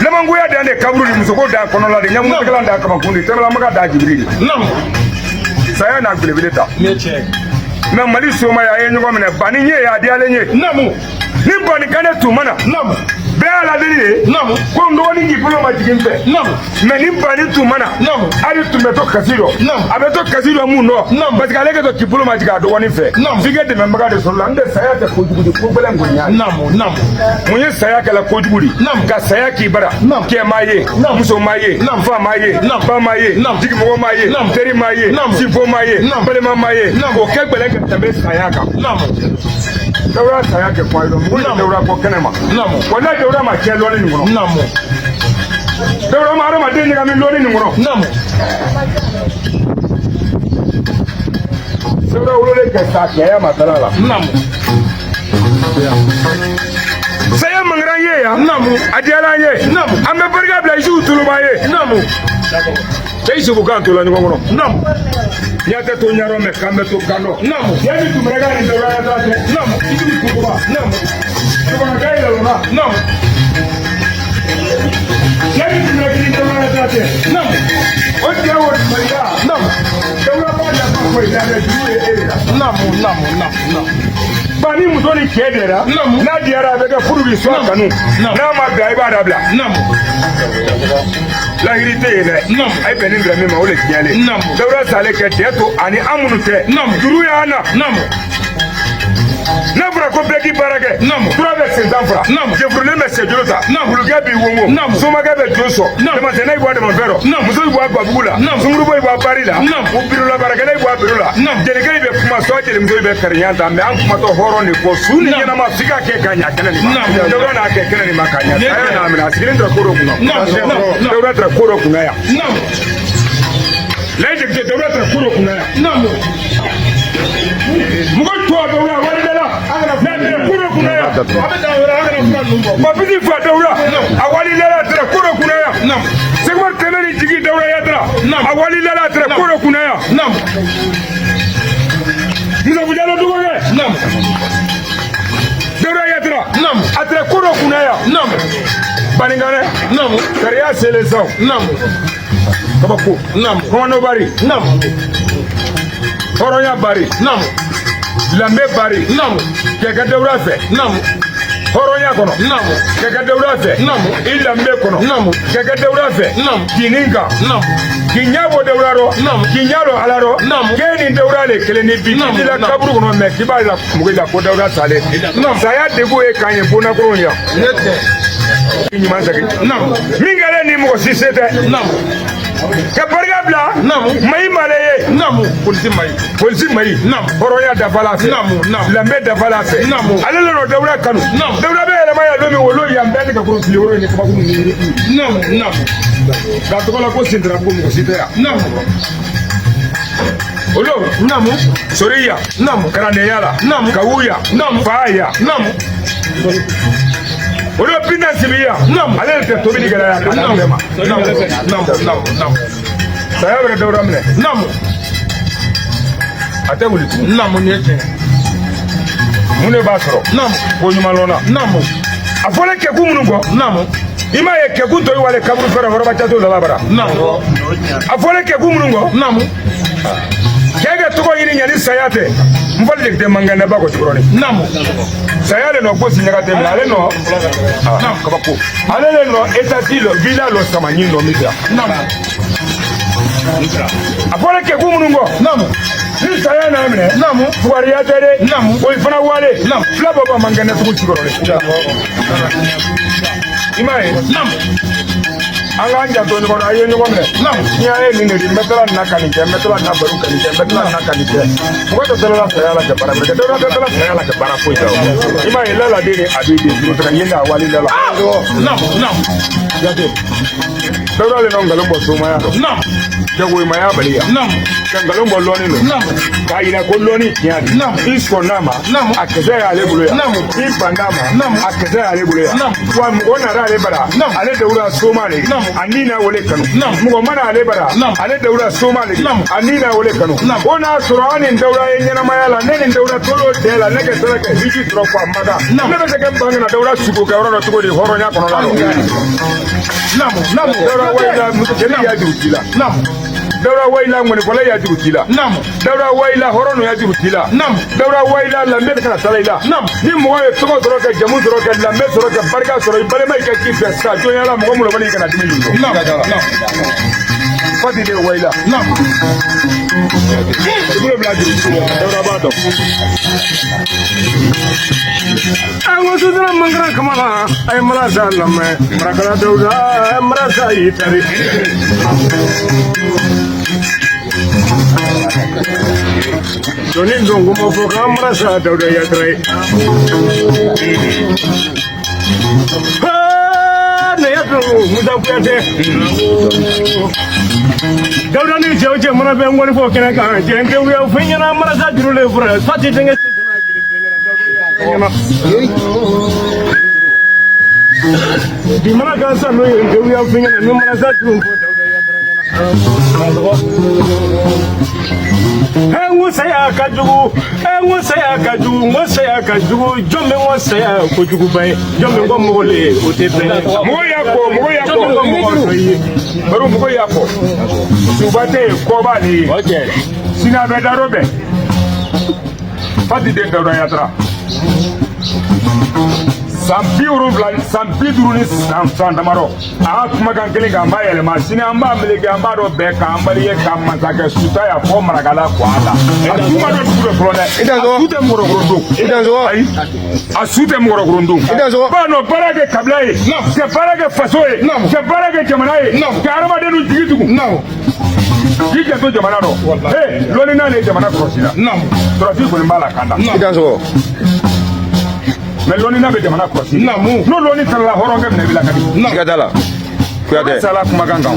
Speaker 1: Labankoya dan de kaburu de musoko dan kɔnɔla de ɲamutigɛlan dan kamakun de tɛmɛlamaga dan jibiri de.
Speaker 2: Naamu.
Speaker 1: Saya n'a belebele ta.
Speaker 2: Nin ye tiɲɛ.
Speaker 1: Mais Mali somaya a ye ɲɔgɔn minɛ banni ɲɛ ye a diyalen ye.
Speaker 2: Naamu.
Speaker 1: Ni banni kanɛ tun ma na.
Speaker 2: Naamu.
Speaker 1: Bɛɛ y'a ladeli de.
Speaker 2: Naamu.
Speaker 1: Ko n dɔgɔnin k'i bolo ma jigin n fɛ.
Speaker 2: Naamu.
Speaker 1: Mais ni banni tun ma na.
Speaker 2: Naamu.
Speaker 1: Hali tun bɛ to kasi dɔ.
Speaker 2: Naamu.
Speaker 1: A bɛ to kasi dɔ mun dɔ.
Speaker 2: Naamu.
Speaker 1: Parce que ale kɛ to k'i bolo ma jigin a dɔgɔnin fɛ.
Speaker 2: Naamu.
Speaker 1: F'i ka dɛmɛbaga de sɔrɔ la. N tɛ saya tɛ kojugu de ko gɛlɛn kɔni y'a ye.
Speaker 2: Naamu. Naamu.
Speaker 1: Mun ye saya kɛla kojugu de.
Speaker 2: Naamu.
Speaker 1: Ka saya k'i bara.
Speaker 2: Naamu.
Speaker 1: Kɛ maa ye.
Speaker 2: Naamu.
Speaker 1: Muso maa ye.
Speaker 2: Naamu.
Speaker 1: Fa maa ye.
Speaker 2: Naamu.
Speaker 1: Ba maa ye.
Speaker 2: Naamu.
Speaker 1: Jigimɔgɔ maa ye.
Speaker 2: Naamu.
Speaker 1: Teri maa ye.
Speaker 2: Naamu.
Speaker 1: Sinfo maa ye.
Speaker 2: Naamu.
Speaker 1: Balima maa ye.
Speaker 2: Naamu.
Speaker 1: O kɛ gɛlɛn ka tɛmɛ saya kan.
Speaker 2: Naamu.
Speaker 1: Dawuda saya kɛ kuma ye dɔn. Mɔgɔ ye
Speaker 2: Naamu.
Speaker 1: Dawuda bɔ kɛnɛ ma.
Speaker 2: Naamu.
Speaker 1: Walayi Dawuda ma kɛ lɔnni nin kɔnɔ.
Speaker 2: Naamu.
Speaker 1: Dawuda ma hadamaden ɲagami lɔnni nin kɔnɔ.
Speaker 2: Naamu.
Speaker 1: Dawuda wololen kɛ sa kɛya ma tala la.
Speaker 2: Naamu.
Speaker 1: Saya mankaran ye yan.
Speaker 2: Naamu.
Speaker 1: A diyara an ye.
Speaker 2: Naamu.
Speaker 1: An bɛ barika bila Isufu Toloba ye.
Speaker 2: Naamu.
Speaker 1: Cɛ Isufu k'an tola ɲɔgɔn kɔnɔ.
Speaker 2: Naamu.
Speaker 1: Ɲa tɛ to ɲarɔ mɛ k'an bɛ to kan dɔ.
Speaker 2: Naamu.
Speaker 1: Yanni tun bɛ k'a ni Dawuda Yatara cɛ.
Speaker 2: Naamu.
Speaker 1: Isufu Toloba.
Speaker 2: Naamu.
Speaker 1: Dɔgɔnɔkɛ yɛlɛma.
Speaker 2: Naamu.
Speaker 1: Yanni tun bɛ k'i ni Dawuda Yatara cɛ.
Speaker 2: Naamu.
Speaker 1: O cɛ o Maliya.
Speaker 2: Naamu.
Speaker 1: Dawuda b'a nafa fɔ i la dɛ juru ye e de la.
Speaker 2: Naamu. Naamu. Naamu. Naamu.
Speaker 1: Ba ni muso ni cɛ dɛra.
Speaker 2: Naamu.
Speaker 1: N'a diyara a bɛ kɛ furu de sɔn kanu.
Speaker 2: Naamu.
Speaker 1: N'a ma bɛn i b'a dabila.
Speaker 2: Naamu.
Speaker 1: Lahiri tɛ yen dɛ.
Speaker 2: Naamu.
Speaker 1: A ye bɛn ni bila min ma o de tiɲɛlen.
Speaker 2: Naamu.
Speaker 1: Dawuda salen kɛ dɛ to ani an minnu tɛ.
Speaker 2: Naamu.
Speaker 1: Juru y'an na.
Speaker 2: Naamu.
Speaker 1: N'a fɔra ko bɛɛ k'i baara kɛ.
Speaker 2: Naamu.
Speaker 1: Tura bɛ sentan fara.
Speaker 2: Naamu.
Speaker 1: Jɛfurulen bɛ sɛjolo ta.
Speaker 2: Naamu.
Speaker 1: Wulukɛ b'i wonwo.
Speaker 2: Naamu.
Speaker 1: Somakɛ bɛ jo sɔn.
Speaker 2: Naamu.
Speaker 1: Damasɛnɛ bɔ a damafɛn rɔ.
Speaker 2: Naamu.
Speaker 1: Muso bɛ bɔ a gabugu la.
Speaker 2: Naamu.
Speaker 1: Sunkuruba bɛ bɔ a bari la.
Speaker 2: Naamu.
Speaker 1: U birola baarakɛla bɛ bɔ a biro la.
Speaker 2: Naamu.
Speaker 1: Jelikɛ bɛ kuma sɔ jelimuso bɛ kariɲa ta mɛ an kumatɔ hɔrɔn de kɔ su ni
Speaker 2: Naamu.
Speaker 1: ɲɛnama f'i ka kɛ ka ɲa kɛnɛ nin ma.
Speaker 2: Naamu.
Speaker 1: Dawuda n'a kɛ kɛnɛ nin ma ka ɲa.
Speaker 2: Ne-
Speaker 1: Saya n'a minɛ a sigilen tɛ ko dɔ kunna.
Speaker 2: Naamu. Naamu.
Speaker 1: Dawuda tɛ ko dɔ kunna yan.
Speaker 2: Naamu.
Speaker 1: Layi jɛgɛ Dawuda tɛ ko dɔ kunna yan.
Speaker 2: Naamu.
Speaker 1: Mɔgɔ tɔ Dawuda walidala. N'a tɛ ko dɔ kunna yan.
Speaker 2: A bɛ dan yɔrɔ an kana fura ninnu bɔ.
Speaker 1: Papisi fa Dawuda a walilala a tɛrɛ ko dɔ kunna yan.
Speaker 2: Naamu.
Speaker 1: Sɛgɛmari tɛmɛ ni jigi Dawuda Yatara
Speaker 2: Naamu.
Speaker 1: a walilala a tɛrɛ ko dɔ kunna yan.
Speaker 2: Naamu.
Speaker 1: Musafu Jalo dɔgɔkɛ
Speaker 2: Naamu.
Speaker 1: Dawuda Yatara
Speaker 2: Naamu.
Speaker 1: a tɛrɛ ko dɔ kunna yan.
Speaker 2: Naamu.
Speaker 1: Baninkanɛ
Speaker 2: Naamu.
Speaker 1: sariya selen sa o.
Speaker 2: Naamu.
Speaker 1: Kabako
Speaker 2: Naamu.
Speaker 1: kɔngɔnɔbari
Speaker 2: Naamu.
Speaker 1: Hɔrɔnya bari.
Speaker 2: Naamu.
Speaker 1: Lambe bari.
Speaker 2: Naamu.
Speaker 1: Kɛkɛ dawura fɛ.
Speaker 2: Naamu.
Speaker 1: Hɔrɔnya kɔnɔ.
Speaker 2: Naamu.
Speaker 1: Kɛkɛ dawura fɛ.
Speaker 2: Naamu.
Speaker 1: I lambe kɔnɔ.
Speaker 2: Naamu.
Speaker 1: Kɛkɛ dawura fɛ.
Speaker 2: Naamu.
Speaker 1: Kinin kan.
Speaker 2: Naamu.
Speaker 1: K'i ɲɛ bɔ dawura rɔ.
Speaker 2: Naamu.
Speaker 1: K'i ɲɛ dɔ ala rɔ.
Speaker 2: Naamu.
Speaker 1: K'e ni dawura le kelen ni bi.
Speaker 2: Naamu.
Speaker 1: K'i la
Speaker 2: Naamu.
Speaker 1: kaburu kɔnɔ mɛ k'i b'a la mugu la ko dawura salen.
Speaker 2: Naamu.
Speaker 1: Saya degun ye k'an ye bonnakoro yan.
Speaker 2: Ne tɛ.
Speaker 1: I ɲuman segin.
Speaker 2: Naamu.
Speaker 1: Min kɛlen ni mɔgɔ si se tɛ.
Speaker 2: Naamu.
Speaker 1: Ka barika bila.
Speaker 2: Naamu.
Speaker 1: Mayi male ye.
Speaker 2: Naamu. Polisi mayi.
Speaker 1: Polisi mayi.
Speaker 2: Naamu.
Speaker 1: Hɔrɔnya dafa la fɛ.
Speaker 2: Naamu, naamu.
Speaker 1: Lambe dafa la fɛ.
Speaker 2: Naamu.
Speaker 1: Ale le nɔ dawura kanu.
Speaker 2: Naamu.
Speaker 1: Dawura bɛ yɛlɛma yan don min wolo yan bɛɛ ni ka kurun fili woro ni kabakuru ni yiri.
Speaker 2: Naamu. Naamu.
Speaker 1: K'a tɔgɔ la ko sentarabugu mɔgɔ si tɛ yan.
Speaker 2: Naamu.
Speaker 1: Olu.
Speaker 2: Naamu.
Speaker 1: Sori yan.
Speaker 2: Naamu.
Speaker 1: Kalandenya la.
Speaker 2: Naamu.
Speaker 1: Kawu yan.
Speaker 2: Naamu.
Speaker 1: Fa yan.
Speaker 2: Naamu.
Speaker 1: Olu binna sibi yan.
Speaker 2: Naamu.
Speaker 1: Ale de tɛ tobili kɛra yan k'a d'a bɛɛ ma.
Speaker 2: Naamu. Naamu. Naamu. Naamu.
Speaker 1: Saya bɛ dawura minɛ.
Speaker 2: Naamu.
Speaker 1: A tɛ wuli tugun.
Speaker 2: Naamu nin ye tiɲɛ.
Speaker 1: Mun de b'a sɔrɔ?
Speaker 2: Naamu.
Speaker 1: Ko ɲuman lɔnna.
Speaker 2: Naamu.
Speaker 1: A fɔlen kɛkun minnu kɔ.
Speaker 2: Naamu.
Speaker 1: I m'a ye kɛkun tɔ ye wale kaburu fɛrɛ hɔrɔba jato labara.
Speaker 2: Naamu.
Speaker 1: A fɔlen kɛkun minnu kɔ.
Speaker 2: Naamu.
Speaker 1: Kɛ ka tɔgɔ ɲini ɲani saya tɛ. N fɔli de tɛ mankan ba kɔ jukɔrɔni.
Speaker 2: Naamu.
Speaker 1: Saya le nɔ gosi ɲaga tɛ minɛ ale nɔ. Ah, kabako. Ale le nɔ etati lɔ villa lɔ samaɲi nɔ min kɛra.
Speaker 2: Naamu.
Speaker 1: A fɔlen kɛkun minnu kɔ.
Speaker 2: Naamu.
Speaker 1: Ni saya n'a minɛ.
Speaker 2: Naamu.
Speaker 1: Fugariya tɛ dɛ.
Speaker 2: Naamu.
Speaker 1: O fana wale.
Speaker 2: Naamu.
Speaker 1: Fila bɔ bɔ man kɛnɛ tugun jukɔrɔni. I m'a ye.
Speaker 2: Naamu.
Speaker 1: An k'an janto ɲɔgɔn na, a ye ɲɔgɔn minɛ.
Speaker 2: Naamu.
Speaker 1: Ni a ye nin de di, n bɛ tila nin na ka nin kɛ, n bɛ tila nin na baro ka nin kɛ, n bɛ tila nin na ka nin kɛ. Mɔgɔ tɛ tila saya la ka baara wɛrɛ kɛ, dɔwɛrɛ tɛ tila saya la ka baara foyi kɛ. I m'a ye laladen de a b'i den juru tigɛ yen a wali la la.
Speaker 2: Naamu. Naamu.
Speaker 1: Jate. Dɔwɛrɛ le nɔ nkalon bɔ somaya rɔ.
Speaker 2: Naamu.
Speaker 1: Jagoyimaya bali yan.
Speaker 2: Naamu.
Speaker 1: Ka nkalon bɔ lɔnni nɔ.
Speaker 2: Naamu.
Speaker 1: K'a yira ko lɔnni tiɲɛ de.
Speaker 2: Naamu.
Speaker 1: I sɔnn'a ma.
Speaker 2: Naamu.
Speaker 1: A kisɛ y'ale bolo yan.
Speaker 2: Naamu.
Speaker 1: I bann'a ma.
Speaker 2: Naamu.
Speaker 1: A kisɛ y'ale bolo yan.
Speaker 2: Naamu.
Speaker 1: Wa mɔgɔ nana ale bara.
Speaker 2: Naamu.
Speaker 1: Ale dawura soma de.
Speaker 2: Naamu.
Speaker 1: A ni n'a wele kanu.
Speaker 2: Naamu.
Speaker 1: Mɔgɔ mana ale bara.
Speaker 2: Naamu.
Speaker 1: Ale dawura soma de.
Speaker 2: Naamu.
Speaker 1: A ni n'a wele kanu.
Speaker 2: Naamu.
Speaker 1: O n'a sɔrɔ an ni dawura ye ɲɛnamaya la, ne ni dawura tolo dɛ la, ne ka sera ka hiji sɔrɔ k'a maga.
Speaker 2: Naamu.
Speaker 1: Ne bɛ se ka n ban ka na dawura sugo kɛ yɔrɔ dɔ cogo di hɔrɔnya kɔnɔ la.
Speaker 2: Naamu. Naamu.
Speaker 1: Dawura wayila muso jeli y'a juru ci la.
Speaker 2: Naamu.
Speaker 1: Dawura wayila ŋɔnifɔla y'a juru ci la.
Speaker 2: Naamu.
Speaker 1: Dawura wayila hɔrɔn y'a juru ci la.
Speaker 2: Naamu.
Speaker 1: Dawura wayila lambe bɛ kana sara i la.
Speaker 2: Naamu.
Speaker 1: Ni mɔgɔ ye tɔgɔ sɔrɔ ka jamu sɔrɔ ka lambe sɔrɔ ka barika sɔrɔ i balima i ka k'i fɛ sa jɔnya la mɔgɔ minnu i kana dimi nin
Speaker 2: Naamu. Naamu.
Speaker 1: Fati de wayila.
Speaker 2: Naamu.
Speaker 1: I bolo bila juru ci la. Dawura b'a dɔn.
Speaker 2: An ko sutara mankara kamara a ye marasa lamɛn marakala dawuda marasa y'i tari. Doni don kuma fɔ k'an marasa dawuda yatara ye. Ne y'a to Musa Kuyate. Dawuda ni cɛw cɛ mana bɛ ŋɔni fɔ kɛnɛ kan jɛn tɛ wuya fɛn ɲɛna marasa juru le fura Fati denkɛ ɲɛna. Bi mana kan sa n'o ye ndewu fɛn ɲɛna ni marasa juru fɔ Dawuda yatara ɲɛna. N ko saya ka jugu, n ko saya ka jugu, n ko saya ka jugu, jɔn bɛ n ko saya kojuguba ye, jɔn bɛ n ko mɔgɔ le o tɛ bɛn.
Speaker 1: Mɔgɔ y'a kɔ, mɔgɔ y'a
Speaker 2: Jɔn bɛ n ko
Speaker 1: kɔ.
Speaker 2: mɔgɔ dɔ ye.
Speaker 1: Baro mɔgɔ y'a kɔ. Suba tɛ yen, kɔba le ye. Sini a bɛ darɔ bɛn. Fati den Dawuda Yatara. San 70 san 50 ni san damadɔ a y'a kumakan kelen kan an b'a yɛlɛma sini an b'a meleke an b'a dɔn bɛɛ k'an bali ye ka masakɛ suta ya fɔ marakala kɔ a la a su ma dɔn dugu dɔ fɔlɔ dɛ
Speaker 3: I dan
Speaker 1: a su tɛ mɔgɔkɔrɔ don
Speaker 3: I dan sɔgɔ.
Speaker 1: ayi a su tɛ mɔgɔkɔrɔ don
Speaker 3: I dan sɔgɔ.
Speaker 1: ba nɔ baara kɛ kabila ye ka baara kɛ faso ye ka baara kɛ jamana ye ka hadamadenw jigi tugu k'i janto jamana dɔ ee lɔnni n'ale ye jamana kɔlɔsi la sɔrɔsi kɔni b'a la kanda
Speaker 3: I dan sɔgɔ.
Speaker 1: Mais lɔnni n'a bɛ jamana kɔlɔsi n'o lɔnni tarala hɔrɔnkɛ minɛ i la ka di
Speaker 3: Siga t'a la. Kuyate.
Speaker 1: sala kumakan kan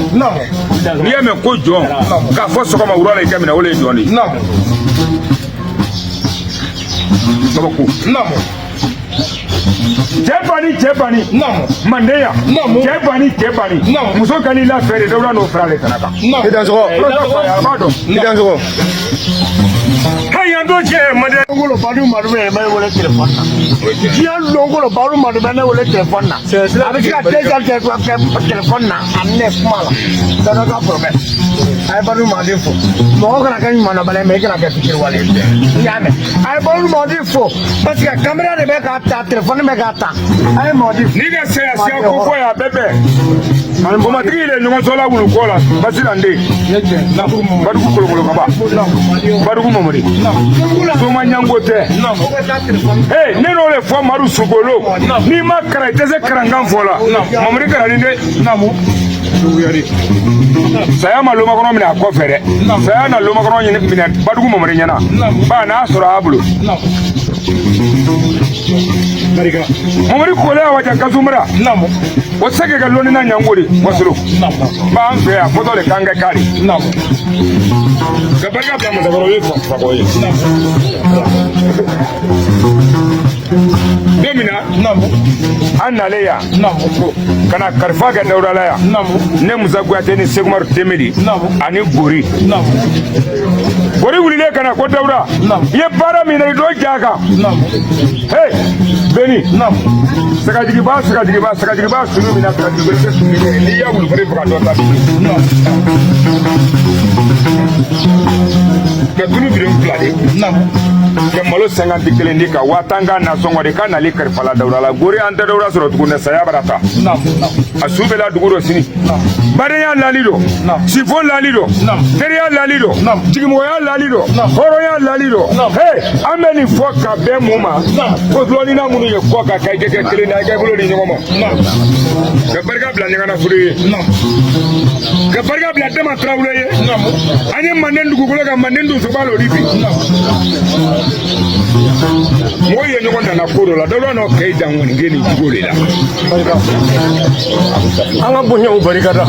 Speaker 1: n'i y'a mɛn ko jɔn k'a fɔ sɔgɔma wula la i ka minɛ o le ye jɔn de ye kabako cɛ banni cɛ banni manden yan cɛ banni cɛ banni muso ka n'i lafɛ de dawula n'o fara ale tana kan
Speaker 3: I dan sɔgɔ.
Speaker 1: a b'a dɔn
Speaker 3: I dan sɔgɔ.
Speaker 2: Hɛn yan to cɛ manden.
Speaker 4: Longolo badu madu bɛ ne wele telefɔni na. Diɲɛ longolo badu madu bɛ ne wele telefɔni na. A bɛ se ka 2 heures kɛ telefɔni na a ni ne kuma la. Dawuda ka problème. A ye Badu Mamadi fo. Mɔgɔ kana kɛ ɲumandɔnbali ye, mais i kana kɛ fitiriwale ye. I y'a mɛn? A ye Badu Mamadi fo parce que caméra de bɛ k'a ta, téléphone bɛ k'a ta. A ye Mamadi fo.
Speaker 1: N'i ka saya siya ko fɔ ye, a bɛɛ bɛn komatigi le ɲɔgɔn sɔla wulu kɔ la basilan den Badugu kolokolo kaba Badugu Mamadi soma ɲango tɛ. Hey, ne n'o de fɔ Madu Sogolo, n'i ma karan, i tɛ se karankan fɔ la. Mamadi karanni dɛ, saya ma lomakɔnɔ minɛ a kɔfɛ dɛ, saya na lomakɔnɔ ɲini minɛ Badugu Mamadi ɲɛna ba n'a sɔrɔ a bolo. Mamadi kole a wajan kasumura o tɛ se k'i ka lɔnni na ɲango de wasolo b'an fɛ yan fɔtɔ de kan kɛ kari ka barika bila masakɔrɔ ye fakɔ ye. Don min na an nalen yan ka na kalifa kɛ Dawuda la yan, ne Musa Kuyate ni Sekumaru Demeli ani Gori. Gori wulilen ka na ko Dawuda, i ye baara min na, i dɔ ja kan. Hey, Beni sagajigiba, sagajigiba, sagajigiba sunu min na, sagajigiba tɛ sunu kɛ, n'i y'a wulu fana faga dɔ ta ka tulu bidon 2 de ka malo 51 di ka 50,000 ka nasɔngɔ de ka nali kalifa la Dawuda la. Gori, an tɛ Dawuda sɔrɔ tuguni dɛ, saya bara ta a su bɛ la dugu dɔ sini. Badenya lali don, sifo lali don, teriya lali don, jigimɔgɔya lali don, hɔrɔnya lali don. Hey, an bɛ nin fɔ ka bɛn mun ma? Ko dulɔnina minnu ye kɔ ka kɛ kɛ kelen na, i ka bolo di ɲɔgɔn ma ka barika bila ɲagana furu ye, ka barika bila Dama Tarawele ye. An ye manden dugukolo ka manden donsoba l'o di bi. Mɔgɔw ye ɲɔgɔn danna ko dɔ la, dɔ n'o kɛ i dan kɔni kɛ nin cogo de la.
Speaker 2: An ka bonyaw barikada.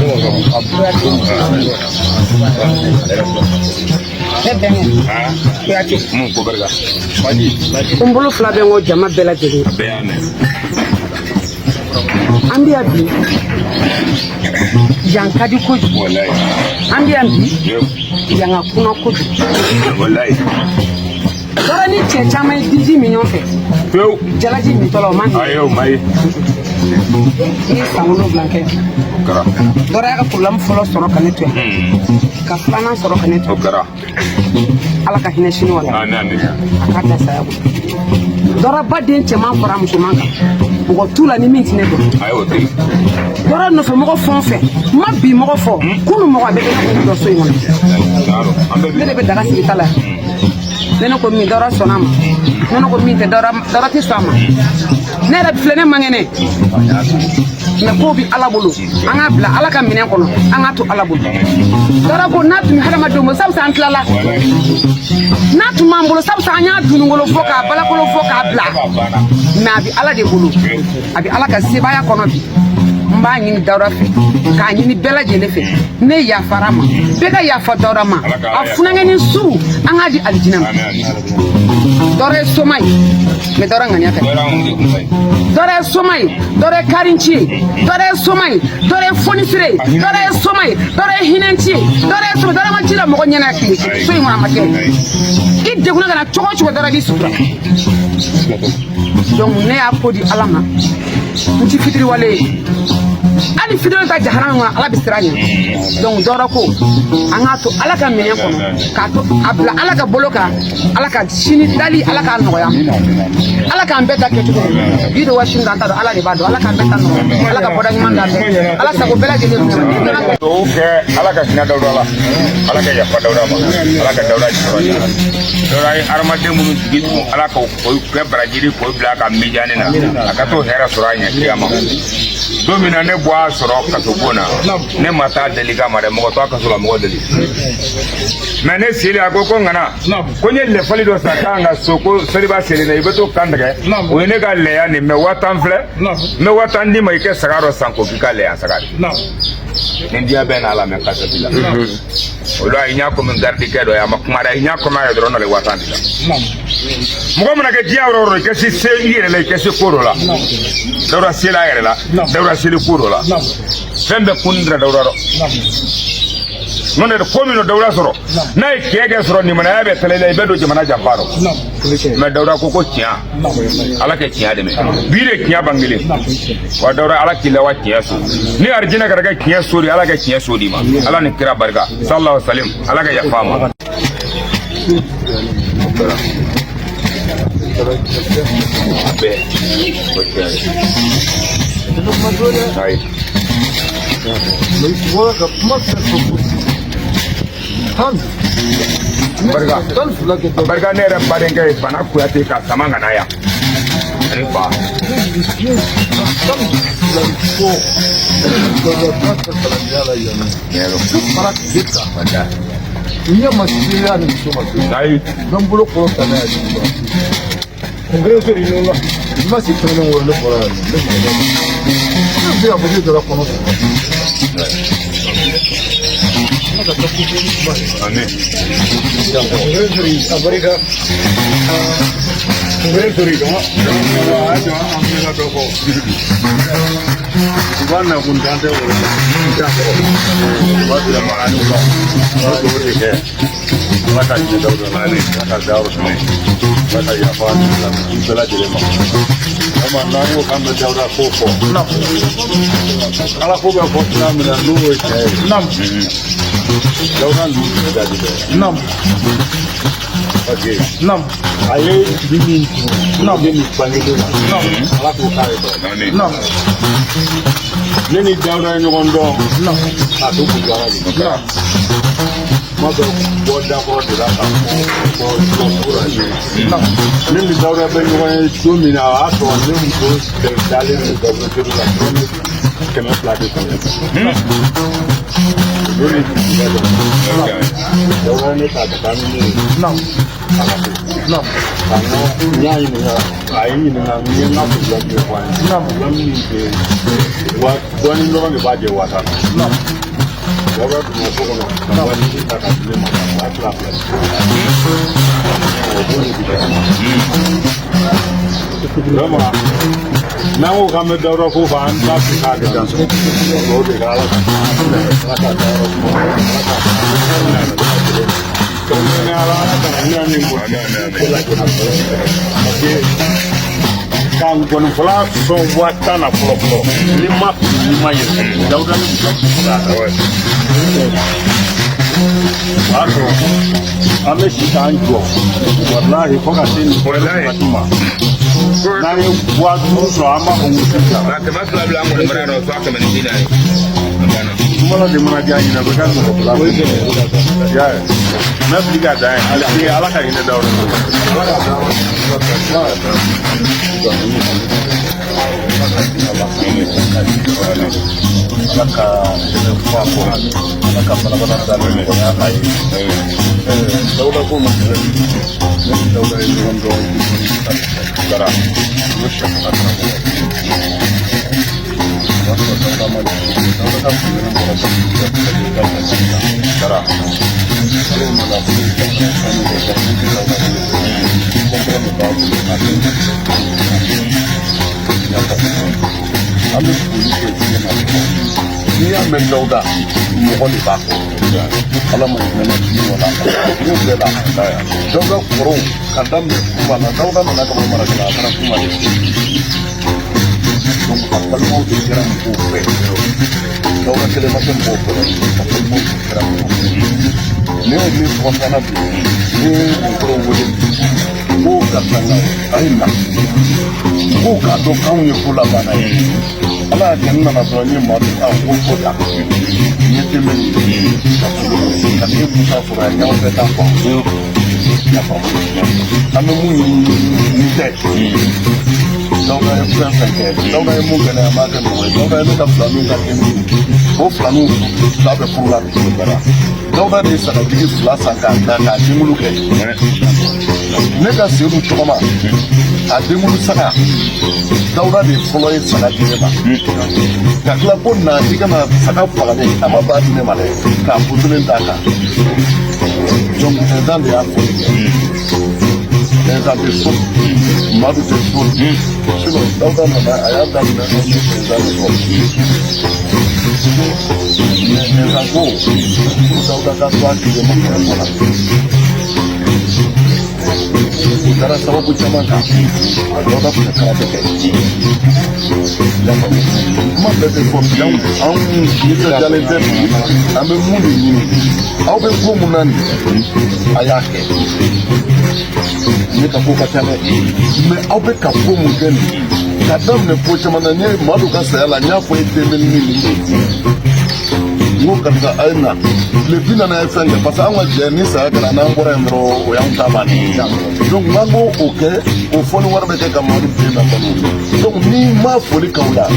Speaker 5: Kuyate.
Speaker 1: Mun ko barika?
Speaker 5: N bolo fila bɛ n kɔ jama bɛɛ lajɛlen.
Speaker 1: Bɛɛ y'a mɛn.
Speaker 5: An bɛ yan bi, yan ka di kojugu.
Speaker 1: Walayi.
Speaker 5: An bɛ yan bi, yan ka kunna kojugu.
Speaker 1: Walayi.
Speaker 5: Dɔrɔ ni cɛ caman ye diji min ɲɔgɔn fɛ.
Speaker 1: Pewu.
Speaker 5: Jalaji mintɔ la, o ma min.
Speaker 1: Ayi, o ma ye.
Speaker 5: N ye san 7 kɛ.
Speaker 1: O kɛra.
Speaker 5: Dɔrɔ y'a ka problème fɔlɔ sɔrɔ ka ne to yan. Ka filanan sɔrɔ ka ne to
Speaker 1: O
Speaker 5: yan.
Speaker 1: kɛra.
Speaker 5: Ala ka hinɛ sini wala.
Speaker 1: Amin, amin.
Speaker 5: A k'a da saya bolo. Dɔrɔ ba den cɛman fara musoman kan. Mɔgɔ t'u la ni min tɛ ne dɔn.
Speaker 1: Ayi, o tɛ.
Speaker 5: Dɔrɔ nɔfɛ mɔgɔ fɛn o fɛn n ma bi mɔgɔ fɔ kunu mɔgɔ a bɛ kɛ ne k'u dɔn so in kɔnɔ.
Speaker 1: An bɛɛ
Speaker 5: Ne de bɛ daga sigi ta la yan. Ne ko min Dawuda sɔnna a ma. Ne ko min tɛ Dawuda, Dawuda tɛ sɔn a ma. Ne yɛrɛ filɛ, ne man kɛnɛ. Mais kow bi Ala bolo. An k'a bila Ala ka minɛn kɔnɔ. An k'a to Ala bolo. Dawuda ko n'a tun bɛ hadamadenw bolo, sabu an tilala. N'a tun b'an bolo, sabu an y'a dununkolo fɔ k'a balakolo fɔ k'a bila. Mais a bɛ Ala de bolo. A bɛ Ala ka sebaaya kɔnɔ bi. N b'a ɲini Dawuda fɛ, k'a ɲini bɛɛ lajɛlen fɛ. Ne yafara ma, bɛɛ ka yafa Dawuda ma. A funankɛnin su, an k'a di alijinɛ ma. Dawuda ye soma ye, mais Dawuda ŋaniya ka ɲi. Dawuda ye soma ye, Dawuda ye karinci ye, Dawuda ye soma ye, Dawuda ye fonisire ye, Dawuda ye soma ye, Dawuda ye hinɛnci ye, Dawuda ye soma. Dawuda ma ci la mɔgɔ ɲɛna tile so in kɔnɔ, a ma kɛ. I degunna ka na cogo o cogo, Dawuda b'i sutura. Donc ne y'a ko di Ala ma, n ti fitiriwale ye. Hali fitiriwale ta jahanama kɔnɔ, Ala bɛ siran ɲɛ. Donc Dawuda ko an k'a to Ala ka minɛn kɔnɔ, k'a to a bila Ala ka bolo kan, Ala ka sini dali, Ala k'a nɔgɔya, Ala k'an bɛɛ ta kɛcogo bi de wa sini d'an ta dɔn, Ala de b'a dɔn. Ala k'an bɛɛ ta nɔgɔya, Ala ka bɔda ɲuman d'an bɛɛ, Ala sago bɛɛ lajɛlen kun.
Speaker 1: Dugawu kɛ Ala ka hinɛ Dawuda la, Ala ka yafa Dawuda ma, Ala ka Dawuda jɔyɔrɔ ɲɛ. Dawuda ye hadamaden minnu jigi tugun, Ala ka o kɛ baraji di k'o bila a ka mijani na, a ka t'o hɛrɛ sɔrɔ a ɲɛ kiyama. Don min na ne bɔ a sɔrɔ kaso bon na, ne ma taa deli kama dɛ, mɔgɔ t'a kaso la mɔgɔ deli. Mais ne seli a ko ko ŋana ko n ye lɛfali dɔ san k'an ka so ko seliba seli na i bɛ to kan tigɛ, o ye ne ka lɛya nin, mais 50,000 filɛ, n bɛ 50,000 d'i ma, i kɛ saga dɔ san k'o k'i ka lɛya saga de. Ni diɲɛ bɛɛ n'a lamɛn kasɛti la, o la i ɲa komi garidikɛ dɔ ye, a ma kuma dɛ, i ɲa komi a ye dɔrɔn nale 50,000 di la. Mɔgɔ mana kɛ diɲɛ yɔrɔ o yɔrɔ, i ka se se i yɛrɛ la, i ka se ko dɔ la. Dawuda sela a yɛrɛ la, Dawuda seli ko dɔ la, fɛn bɛɛ kun dira Dawuda dɔ. N'o tɛ ko min Dawuda sɔrɔ n'a ye tiɲɛ kɛ sɔrɔ nimanaya bɛ tɛlɛ la, i bɛ don jamana janfa rɔ. Mais Dawuda ko tiɲɛ, Ala kɛ tiɲɛ dɛmɛ. Bi de tiɲɛ bangelen wa. Dawuda, Ala k'i lawa tiɲɛ so ni arijinɛ kɛra kɛ tiɲɛ so de, Ala kɛ tiɲɛ so di ma. Ala ni kira barika, sallallahu alaihi wasallam, Ala ka yafa ma. A bɛɛ o tiɲɛ ye. Ayi. Barika barika, ne yɛrɛ badenkɛ ye Bana Kuyate ka sama ka na yan ani fa.
Speaker 6: Ɲɛ ma seya ni muso ma se.
Speaker 1: Ayi.
Speaker 6: N bɛ n bolo kɔrɔta n'a ye dugu kɔnɔ. Kun kelen feere la. I ma se tɛmɛnen kɔ, ne bɔra yan nɔ, ne mɔgɔ ne bɛ se k'a fɔ k'e taara kɔnɔ sɔrɔ. Ala ka taa ko ni kuma ye.
Speaker 1: Amin.
Speaker 6: Kun kelen feere a barika. Kun kelen feere.
Speaker 2: U b'a na kun tan tɛ o la. U b'a bila marani la. U b'a dugawu de kɛ. Ala ka diɲɛ Dawuda la. Ala ka dayɔrɔ suma. Ala ka yafa ni bɛɛ lajɛlen ma. Vraiment, n'an ko k'an bɛ Dawuda ko fɔ. Ala ko bɛ fɔ sira min na, n'o ye tiɲɛ ye. Dawuda ninnu tɛ jaabi dɛ. Parce que a ye bi min turu, ne ni bangelen na. Ala k'o k'a ye dɔrɔn.
Speaker 1: Amin.
Speaker 2: Ne ni Dawuda ye ɲɔgɔn dɔn. K'a to Bujara de. Kuma bɛ bɔ dakɔrɔ de la ka fɔ fɔ. Ne ni Dawuda bɛ ɲɔgɔn ye don min na, o y'a sɔrɔ ne muso dalen don Dawuda teri la 200 de sɔrɔ. O don ni dugu dɔ. Dawuda ye ne ta ka taa ni ne ye. Ala ko. Ka n ka n y'a ɲininka, a ye n ɲininka, n ye n ka problème ɲɛfɔ a ye. Problème min tɛ wa dɔɔnin dɔrɔn de b'a jɛ 50 000. Dawuda donna so kɔnɔ ka waati ta ka di ne ma ka 20,000. O don de bi kɛ. Vraiment, n'an ko k'an bɛ Dawuda ko fɔ, an t'a fɛ k'a dan sɔrɔ. O de kɛ Ala ka Ala ka dayɔrɔ suma. Ala ka kɛrɛnkɛrɛnnenya la, Ala ka hinɛ ni bonya bɛɛ lajɛlen. Parce que ka ngɔnifɔla sɔn 50 000 na fɔlɔ fɔlɔ, ni ma fili, ni ma yɛlɛ, Dawuda ni muso la. O y'a sɔrɔ an bɛ si k'an jɔ, walahi, fo ka se nin waati ma, n'an ye 5000 sɔrɔ, an b'a fɔ ko sisan.
Speaker 1: Nka 200 bila an kɔni bara yan nɔ, fo a 140. A banna.
Speaker 2: Kuma de mana diya ɲinɛ, a bɛ kɛ mɔgɔ fila ye. I y'a ye, n bɛ fili ka dan ye hali bi. Ala ka hinɛ Dawuda la. Ala ka
Speaker 6: Ala ka dɛmɛ kuma fɔ. Ala ka balabala da nɔgɔya a ye. Dawuda ko ma filɛ nin ye. Ne ni Dawuda ye ɲɔgɔn dɔn
Speaker 1: Bara.
Speaker 6: n ye sɛ faga karamɔgɔ ye. O y'a sɔrɔ Dawuda ma jigin. Dawuda ka kun bɔra
Speaker 1: Bara.
Speaker 6: Ale nana ko sanu kɛ ka kun tɛ Dawuda bolo. Kɔnkɔrɔ de b'a bolo a bɛ i y'a faamu. An bɛ foli kɛ diɲɛ na. N'i y'a mɛn Dawuda, mɔgɔ de b'a kɔ. Ala ma hinɛ na diɲɛ la. Diɲɛ bɛɛ la. Dawuda kɔrɔw ka daminɛ kuma na. Dawuda nana ka bɔ Marakala, a taara kuma de. Donc a balimaw de kɛra mɔgɔw fɛ. Dawuda kelen ma kɛ mɔgɔw fɛ, a balimaw de kɛra mɔgɔw fɛ. Ne ye min fɔ fana bi, ne ye n kɔrɔw wele bi ko karisa nka a ye na. Mɔgɔw k'a dɔn k'anw ye ko labanna ye. Ala y'a kɛ n nana dɔrɔn, n ye maa a ko ko ta. N ye dɛmɛ ɲini ka sogo ka ne Musa sɔrɔ yan, ɲɔgɔn fɛ t'a fɔ. I y'a faamu. An bɛ mun ɲini nin tɛ. Dawuda ye fɛn fɛn kɛ, Dawuda ye mun kɛ ne ye, an b'a kɛ mɔgɔ ye. Dawuda ye ne ka filaninw ka denmisɛnninw, o filaninw fila bɛ furu la bi. Dawuda de ye sagajigi fila san k'a da k'a denkulu kɛ. Ne ka Sedu tɔgɔma, a denkulu saga, Dawuda de fɔlɔ ye saga di ne ma. Ka tila ko na i kana saga fagalen, a ma ba di ne ma dɛ, k'a futulen d'a kan. Donc président de y'a fɔ. Nɛnsan tɛ so, Madu tɛ so. Sinon Dawuda nana, a y'a daminɛ an ni Nɛnsan de sɔrɔ. Nɛnsan ko Dawuda ka to a kelen ma kɛrɛfɛ la. O taara sababu caman kan. Dawuda tun bɛ karate kɛ. I y'a faamu? Kuma bɛɛ tɛ fɔ bi. Anw nisɔndiyalen tɛ bi. An bɛ mun de ɲini? Aw bɛ ko mun na nin, a y'a kɛ. Ne ka ko ka ca dɛ, mais aw bɛ ka ko mun kɛ nin, ka daminɛ ko caman na. N ye Madu ka saya la, n y'a fɔ ye denmisɛnnin nin de ye. N ko karisa, a ye na tile 40 a ye fɛn kɛ, parce que anw ka jɛ ni saya kɛra, n'an bɔra yen dɔrɔn, o y'anw ta bannen ye. Donc n'an ko o kɛ, o fɔli wari bɛ kɛ ka Madu den na balo. Donc ni ma foli k'aw la,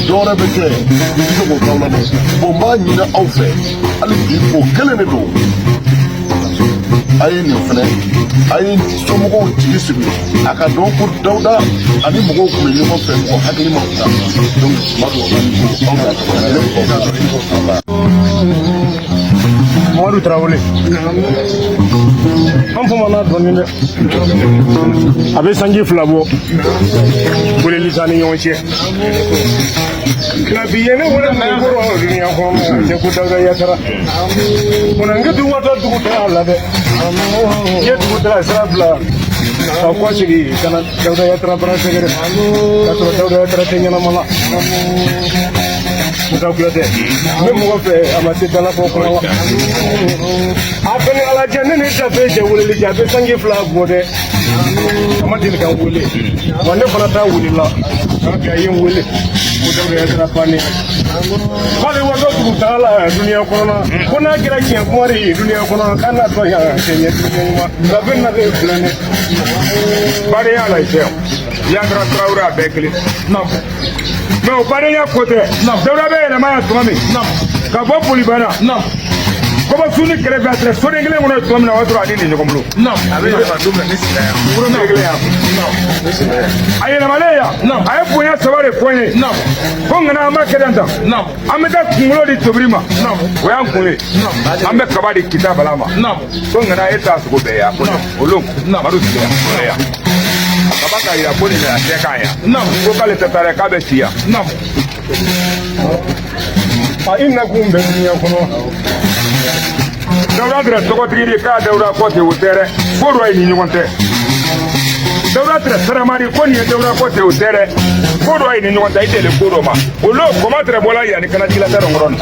Speaker 6: dɔwɛrɛ bɛ kɛ, n tɛ se k'o k'aw la dɛ. Bon, n b'a ɲini aw fɛ hali bi, o kelen de don. A ye nin fɛnɛ, a ye somɔgɔw jigi sigi, a ka dɔn ko Dawuda ani mɔgɔw tun bɛ ɲɔgɔn fɛ, mɔgɔ hakili ma ta. Donc Madu, ani ko aw n'a tɔgɔ ne bɛ.
Speaker 7: Mamadu Tarawele, an famana dɔɔnin dɛ. A bɛ sanji 2 bɔ, weleli t'an ni ɲɔgɔn cɛ. Nka bi ye ne wele dugukɔrɔ dunuya kɔnɔ, cɛ ko Dawuda Yatara. Munna n du waatɔ dugu taga la dɛ? N ye dugu taga sira bila ka kɔ sigi ka na Dawuda Yatara bara sɛgɛrɛ, k'a sɔrɔ Dawuda Yatara tɛ ɲɛnama la. Musa Kuyatɛ, n bɛ mɔgɔ fɛ, a ma se dalafɔ kuma la. A bɛ ni Ala cɛ, ne ni tafe cɛ weleli cɛ, a bɛ sanji 2 bɔ dɛ. A ma deli ka n wele wa, ne fana t'a wele la. Bi a ye n wele ko Dawuda Yatara bannen, k'ale watɔ dugu taga la duniya kɔnɔna, ko n'a kɛra tiɲɛ kuma de ye duniya kɔnɔ, k'a n'a tɔ yan cɛ ɲɛ duniya ɲuman nka bɛ nalen filɛ ne.
Speaker 1: Badenya la cɛ, Yatara Tarawele, a bɛɛ kelen. Mais o badenya ko tɛ. Dawuda bɛ yɛlɛma yan tuma min ka bɔ Bolibana kɔbɔ ni kɛrɛfɛ, a tɛrɛ soden kelen kɔnɔ tuma min na, o y'a sɔrɔ a ni nin ɲɔgɔn bolo.
Speaker 3: A bɛ yɛlɛma don min na, ne sigira yan.
Speaker 1: Kelen yan. A yɛlɛmalen yan, a ye bonya 3 de fɔ n ye ko ŋana an b'a kɛ tan tan, an bɛ taa kunkolo di tobiri ma, o y'an kun ye, an bɛ kaba di kita bala ma. Ko ŋana e t'a sogo bɛɛ ye a ko olu Madu sigira yan kaba k'a yira ko nin a tɛ k'a yan, ko k'ale tɛ taa dɛ, k'a bɛ si yan.
Speaker 7: A i nakun bɛ dunuya kɔnɔ.
Speaker 1: Dawuda tɛrɛ tɔgɔtigi de k'a Dawuda kɔ ten, o tɛ dɛ, ko dɔ ye ni ɲɔgɔn tɛ. Dawuda tɛrɛ saramadi ko nin ye Dawuda kɔ ten, o tɛ dɛ, ko dɔ ye ni ɲɔgɔn tɛ. I deli ko dɔ ma olu kɔma tɛrɛ bɔla yanni kanajigila tɛ dɔn kɔrɔ nin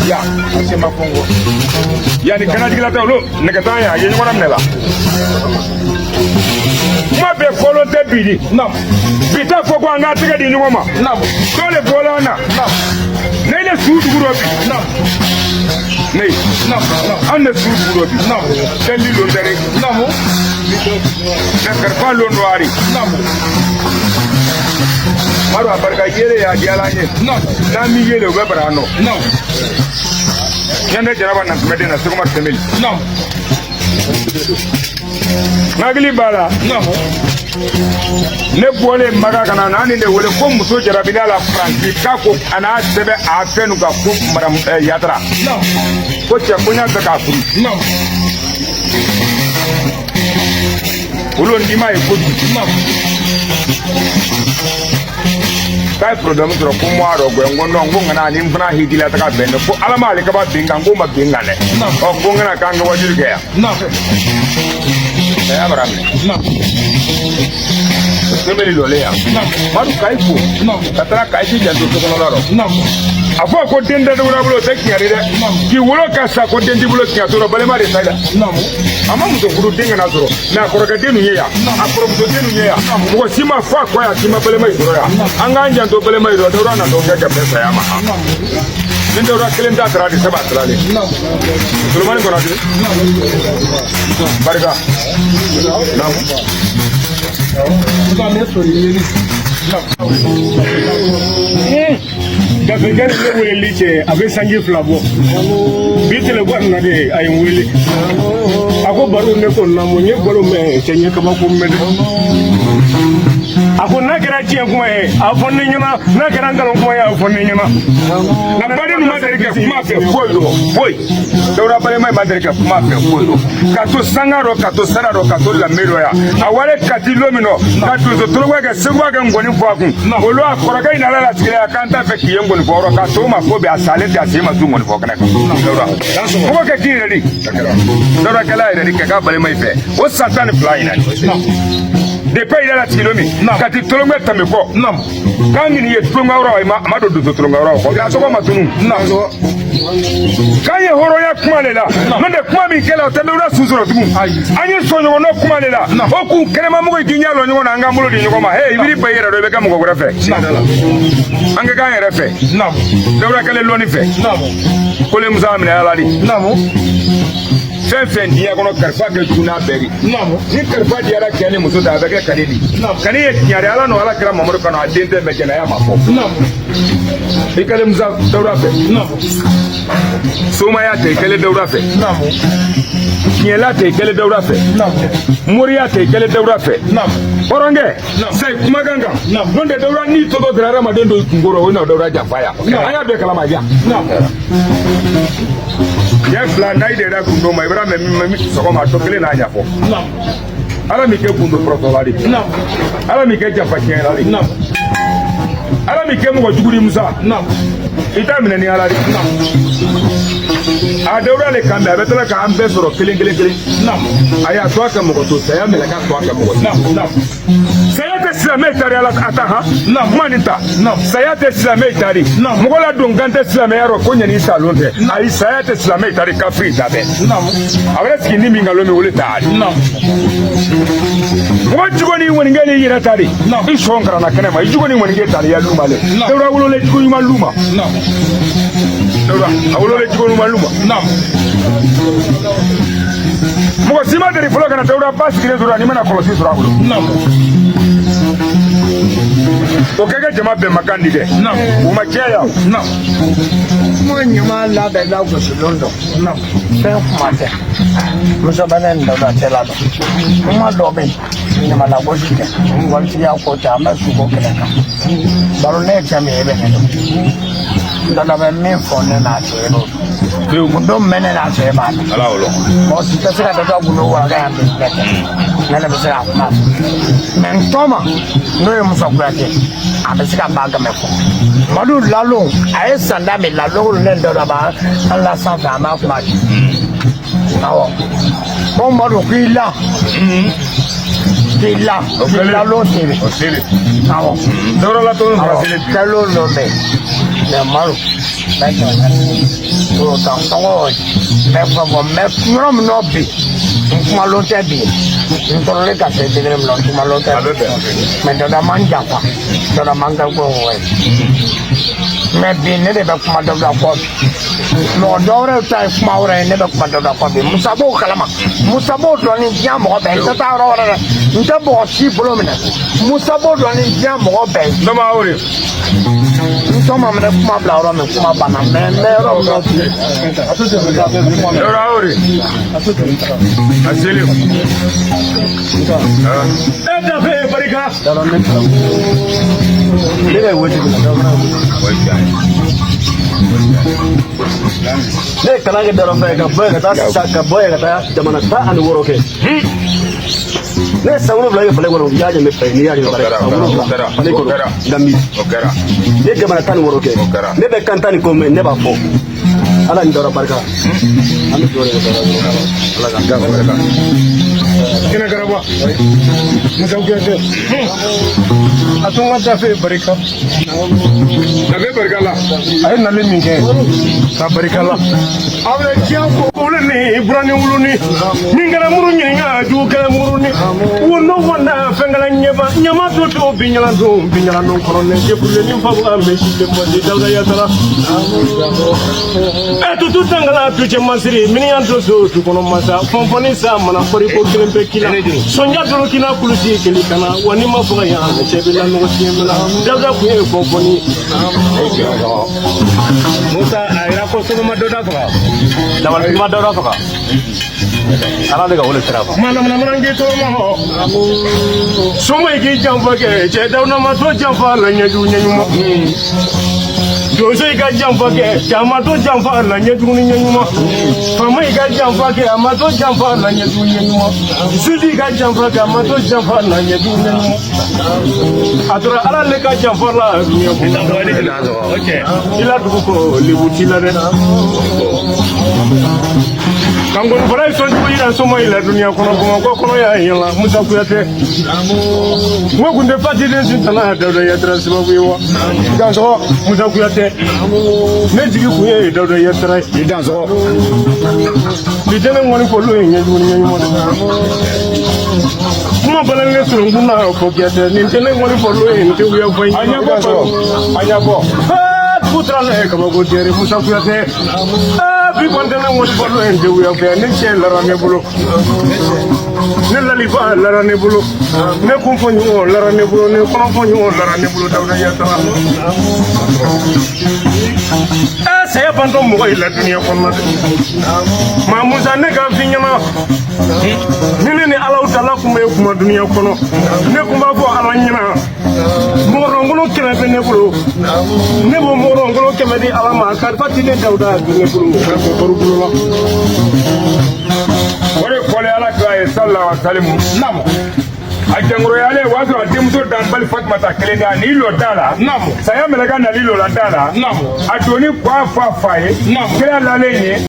Speaker 1: yan, yanni kanajigila tɛ, olu nɛgɛtan yan, a ye ɲɔgɔn minɛ la. Kuma bɛɛ fɔlɔ tɛ bi di bi t'a fɔ ko an k'a tɛgɛ di ɲɔgɔn ma. Dɔ de bɔla an na, ne ye su dugu dɔ bi, ne an de su dugu dɔ bi, seli lon tɛ dɛ, mɛ karifa lon dɔ ari. Madu, a barika yele y'a di Ala ye, n'an mi yele, o bɛ bara an nɔ. Ɲɛ ne jaraba na tun bɛ den na Seguma Sɛmɛli. N hakili b'a la, ne bɔlen Maka ka na, n'a ni de wele ko muso jarabila la Faransi, k'a ko a n'a sɛbɛn a fɛn nu kan ko madame Yatara, ko cɛ ko n y'a fɛ k'a furu. Olu n'i m'a ye kojugu, k'a ye problème sɔrɔ ko mɔ a dɔ gɛ. N ko non, n ko ŋana ni n fana hakilila taga bɛn dɛ, ko Ala m'ale kaba bin kan, ko ma bin kan dɛ. Ɔ ko n kana k'an ka wajuli kɛ yan. Saya bara minɛ sɛbɛnni lɔlen yan. Madu, kayi fo ka taga kayi ti janto so kɔnɔla rɔ. A fɔ ko den tɛ Dawuda bolo, o tɛ tiɲɛ de dɛ. K'i wolo ka sa ko den t'i bolo, tiɲɛ t'o rɔ. Balima de ta la, a ma muso furu, den kana sɔrɔ, mɛ a kɔrɔkɛ den ninnu ye yan, a kɔrɔmuso den ninnu ye yan, mɔgɔ si ma fɔ a kɔ yan, si ma balima in sɔrɔ yan. An k'an janto balima in rɔ. Dawuda natɔ kɛ ka bɛn saya ma. Ni Dawuda kelen ta taara di, saba taara de. Solomani Konate barika.
Speaker 7: Gafe ni ne weleli cɛ, a bɛ sanji 2 bɔ. Bi telefɔni na de a ye n wele, a ko baro. Ne ko naamu. N ye baro mɛn cɛ, n ye kabako mɛn dɛ. A ko n'a kɛra tiɲɛ kuma ye, a fɔ ne ɲɛna, n'a kɛra nkalon kuma ye, a fɔ ne ɲɛna.
Speaker 1: Nka baden ma deli ka kuma fɛ foyi rɔ, foyi. Dawuda balima ma deli ka kuma fɛ foyi rɔ, ka to sanga rɔ, ka to sara rɔ, ka to lambe rɔ yan. A wale kati lon min nɔ ka donso toroba kɛ seguba kɛ ngɔni fɔ a kun, olu a kɔrɔkɛ in ala latigɛ a kan t'a fɛ k'i ye ngɔni fɔ yɔrɔ k'a to ma ko bi a salen tɛ, a sen ma su ngɔni fɔ kɛnɛ kan. Dawuda mɔgɔ kɛ k'i yɛrɛ di, Dawuda kɛla yɛrɛ di kɛ k'a balima i fɛ o san 12 in na depuis i yɛrɛ lasigi don min ka ti tolongɛ tɛmɛ kɔ k'an ɲini ye tulonka yɔrɔ, a ma don donso tulonka yɔrɔ kɔ, a tɔgɔ ma tunu k'an ye hɔrɔnya kuma de la. N'o tɛ kuma min kɛla, o tɛ Dawuda su sɔrɔ tugun. An ye sɔnɲɔgɔnnɔ kuma de la, o kun kɛnɛmamɔgɔ k'i ɲɛ lɔ ɲɔgɔn na, an k'an bolo di ɲɔgɔn ma. He, i b'i ba i yɛrɛ dɔn, i bɛ kɛ mɔgɔ wɛrɛ fɛ. An ka k'an yɛrɛ fɛ. Dawuda kɛlen lɔnni fɛ, kole musa minɛ ala de fɛn fɛn diɲɛ kɔnɔ, kalifa kɛ jugu n'a bɛɛ de. Ni kalifa diyara cɛ ni muso ta, a bɛ kɛ kani di. Kani ye tiɲɛ de, ala n'o ala kira Mamadu kanu, a den tɛ mɛ jɛnɛya ma fɔ. I kɛlen Musa Dawuda fɛ, somaya tɛ, i kɛlen Dawuda fɛ, tiɲɛla tɛ, i kɛlen Dawuda fɛ, moriya tɛ, i kɛlen Dawuda fɛ, hɔrɔnkɛ sayi kumakan kan. N'o tɛ Dawuda n'i tɔtɔ dira hadamaden dɔ i kunkolo, o na Dawuda janfa yan, an y'a bɛɛ kalama yan. Cɛ fila n'a yi de da gundo ma, i b'a mɛn min sɔgɔma, a tɔ kelen n'a ɲɛfɔ. Ala m'i kɛ gundo pɔrɔtɔla de, ala m'i kɛ janfa tiɲɛla de, ala m'i kɛ mɔgɔ jugu di. Musa, i t'a minɛ ni ala de. A Dawuda le kan bɛ, a bɛ tila k'an bɛɛ sɔrɔ kelen kelen kelen. A y'a to a ka mɔgɔ to saya mɛlɛka to a ka mɔgɔ to. Saya tɛ silamɛ tari ala a ta han kuma nin ta. Saya tɛ silamɛ tari, mɔgɔ la don kan tɛ silamɛya rɔ ko ɲani salon tɛ. Ayi, saya tɛ silamɛ tari, kafiri ta bɛɛ. A bɛ sigi ni min nkalon min, o le ta de. Mɔgɔ jogo ni ŋɔnikɛ ni yɛrɛ ta de. I sɔn karanna kɛnɛ ma, i jogo ni ŋɔnikɛ ta de ya lu ma le. Dawuda wololen jogo ɲuman lu ma. Dawuda a wololen jogo ɲuman lu ma. Mɔgɔ si ma deli fɔlɔ ka na Dawuda ba sigilen sɔrɔ, n'i mana kɔlɔsi sɔrɔ a bolo. O kɛ kɛ jama bɛɛ ma kan di dɛ, o ma caya yan.
Speaker 4: Kuma ɲuman labɛn lagosi lon dɔ, fɛn kuma tɛ muso bɛ ne ni Dawuda cɛla dɔn. Kuma dɔ bɛ yen, ɲama lagosi tɛ, waritigiya ko tɛ, an bɛ suko kɛlɛ kan. Baro ne ye cɛ min ye, e bɛ ne dɔn. Dawuda bɛ min fɔ ne n'a cɛ, e b'o dɔn. Gundo min bɛ ne n'a cɛ, e b'a dɔn.
Speaker 1: Ala wolo.
Speaker 4: Mɔgɔ si tɛ se ka Dawuda gundo waraka yan bi, ne tɛ, ne de bɛ se k'a kuma fɔ. Mɛ n tɔma n'o ye Musa Kuyate, a bɛ se ka ba kɛmɛ fɔ. Madu lalon a ye sanda min lalon, ne Dawuda b'a an la sanfɛ, an b'a kuma di. Awɔ, ko Madu k'i la, k'i la, k'i lalon seri.
Speaker 1: O seri.
Speaker 4: Awɔ.
Speaker 1: Dawuda la tɔn fana seri.
Speaker 4: Kɛlon dɔ bɛ yen mɛ Madu bɛ tɛmɛ o kan tɔgɔ bɛ fɔ fɔ mɛ yɔrɔ min nɔ bi, n kumalon tɛ bi, n tɔɔrɔlen ka se degré min na, n kumalon tɛ.
Speaker 1: A bɛ bɛn.
Speaker 4: Mɛ Dawuda man janfa, Dawuda man kɛ ko mɔgɔ ye. Mɛ bi ne de bɛ kuma Dawuda kɔ bi. Mɔgɔ dɔ wɛrɛw ta ye kuma wɛrɛ ye, ne bɛ kuma Dawuda kɔ bi. Musa b'o kalama, Musa b'o dɔn ni diɲɛ mɔgɔ bɛɛ ye. N tɛ taa yɔrɔ wɛrɛ dɛ, n tɛ mɔgɔ si bolo minɛ. Musa b'o dɔn ni diɲɛ mɔgɔ bɛɛ ye.
Speaker 1: Dɔ ma o de.
Speaker 4: N tɔ ma minɛ kuma bila yɔrɔ min, kuma banna. Mɛ n bɛ yɔrɔ min na bi.
Speaker 1: Dawuda o de. A seli.
Speaker 7: E dafe barika.
Speaker 2: Ne bɛ waati min na, ne ye kalan kɛ Dawuda fɛ ka bɔ yen ka taa sa, ka bɔ yen ka taa jamana 16 kɛ. Ne ye san 7 kɛ fale kɔnɔ, n y'a ɲɛ fɛ, n'i y'a ɲɛ san 7 fale kɔnɔ Gambi.
Speaker 1: O kɛra.
Speaker 2: Ne ye jamana 16 kɛ.
Speaker 1: Kɛra.
Speaker 2: Ne bɛ kan tan ni kɔ mɛn, ne b'a fɔ. Ala ni Dawuda barika. An bɛ dugawu de kɛ Dawuda ye. Ala k'an
Speaker 1: Barika.
Speaker 7: Kɛnɛ garaba. Musa Kuyate. A to n ka dafe barika.
Speaker 1: Dafe barika la.
Speaker 7: A ye nali min kɛ ka barika la. Aw bɛ diɲɛ ko wuli ni burani wuluni min kɛra muru ɲininka jugu kɛra muru ni wondo wanda fɛn kɛra ɲɛba ɲama to to binɲalan don binɲalan don kɔnɔ ne jɛkulu ni fa ka mɛ si le mɔdi Dawuda yasara ɛ tutu tangala tu cɛ masiri miniyan to so tu kɔnɔ masa fɔnfɔni sa mana kɔri ko kelen bɛ kila sonja dolo kina kulusi keli kana wa ni ma faga yan cɛ bɛ la nɔgɔ siɲɛ min na Dawuda kun ye fɔnfɔni.
Speaker 2: Musa a yira ko
Speaker 7: Ko soma ma Dawuda faga,
Speaker 2: Dabalitigi ma Dawuda faga, Ala de ka wele sira ma.
Speaker 7: Manamana k'i tɔgɔma soma i k'i janfa kɛ cɛ Dawuda ma to janfa la ɲɛjugu ɲɛɲuman donso i ka janfa kɛ cɛ a ma to janfa la ɲɛjugu ni ɲɛɲuman faama i ka janfa kɛ a ma to janfa la ɲɛjugu ɲɛɲuman suji i ka janfa kɛ a ma to janfa la ɲɛjugu ɲɛɲuman a tora Ala le ka janfa la diɲɛ kɔnɔ i la dugu kɔ lebu t'i la dɛ ka ngɔnifɔla ye sɔnjugu yira soma i la duniya kɔnɔ Bamakɔ kɔnɔ y'a yɛlɛ Musa Kuyatɛ n ko kun tɛ fatiden sintana Dawuda Yatara sababu ye wa
Speaker 6: Dansɔgɔ.
Speaker 7: Musa Kuyatɛ ne jigi kun ye Dawuda Yatara ye
Speaker 6: I dansɔgɔ.
Speaker 7: Bi tɛ ne ŋɔni fɔ olu ye ɲɛjugu ni ɲɛɲuman dɛ kuma balalen sɔrɔ na fɔ Kuyatɛ nin tɛ ne ŋɔni fɔ olu ye nin tɛ wuya fɔ
Speaker 1: A ɲɛbɔ a ɲɛbɔ.
Speaker 7: Dugu taara n'a ye kabako jɛri Musa Kuyatɛ bi kɔni tɛ ne ŋɔni fɔ olu ye nin tɛ wuya fɔ ne cɛ lara ne bolo ne lalifa lara ne bolo ne kun fɔ ɲɔgɔn lara ne bolo ne kɔnɔ fɔ ɲɔgɔn lara ne bolo Dawuda Yatara saya bantɔ mɔgɔ yi la duniya kɔnɔna dɛ maa Musa ne ka fi ɲɛna ni ne ni Alaw tala kun bɛ kuma duniya kɔnɔ ne kun b'a fɔ Ala ɲɛna mɔgɔrɔngolo 100 bɛ ne bolo ne b'o mɔgɔrɔngolo 100 di Ala ma kalifa ti ne Dawuda bɛ ne bolo o bɛ bɔ baro bolo la.
Speaker 1: O de fɔlen Ala kira ye sallallahu alaihi wa sallam.
Speaker 7: Naamu.
Speaker 1: A jankoroyalen o y'a sɔrɔ a denmuso danbali Fatumata kelen da n'i lɔ da la.
Speaker 7: Naamu.
Speaker 1: Saya mɛlɛkɛ nali lɔ la da la.
Speaker 7: Naamu.
Speaker 1: A donni k'a fɔ a fa ye.
Speaker 7: Naamu.
Speaker 1: Kira lalen ye.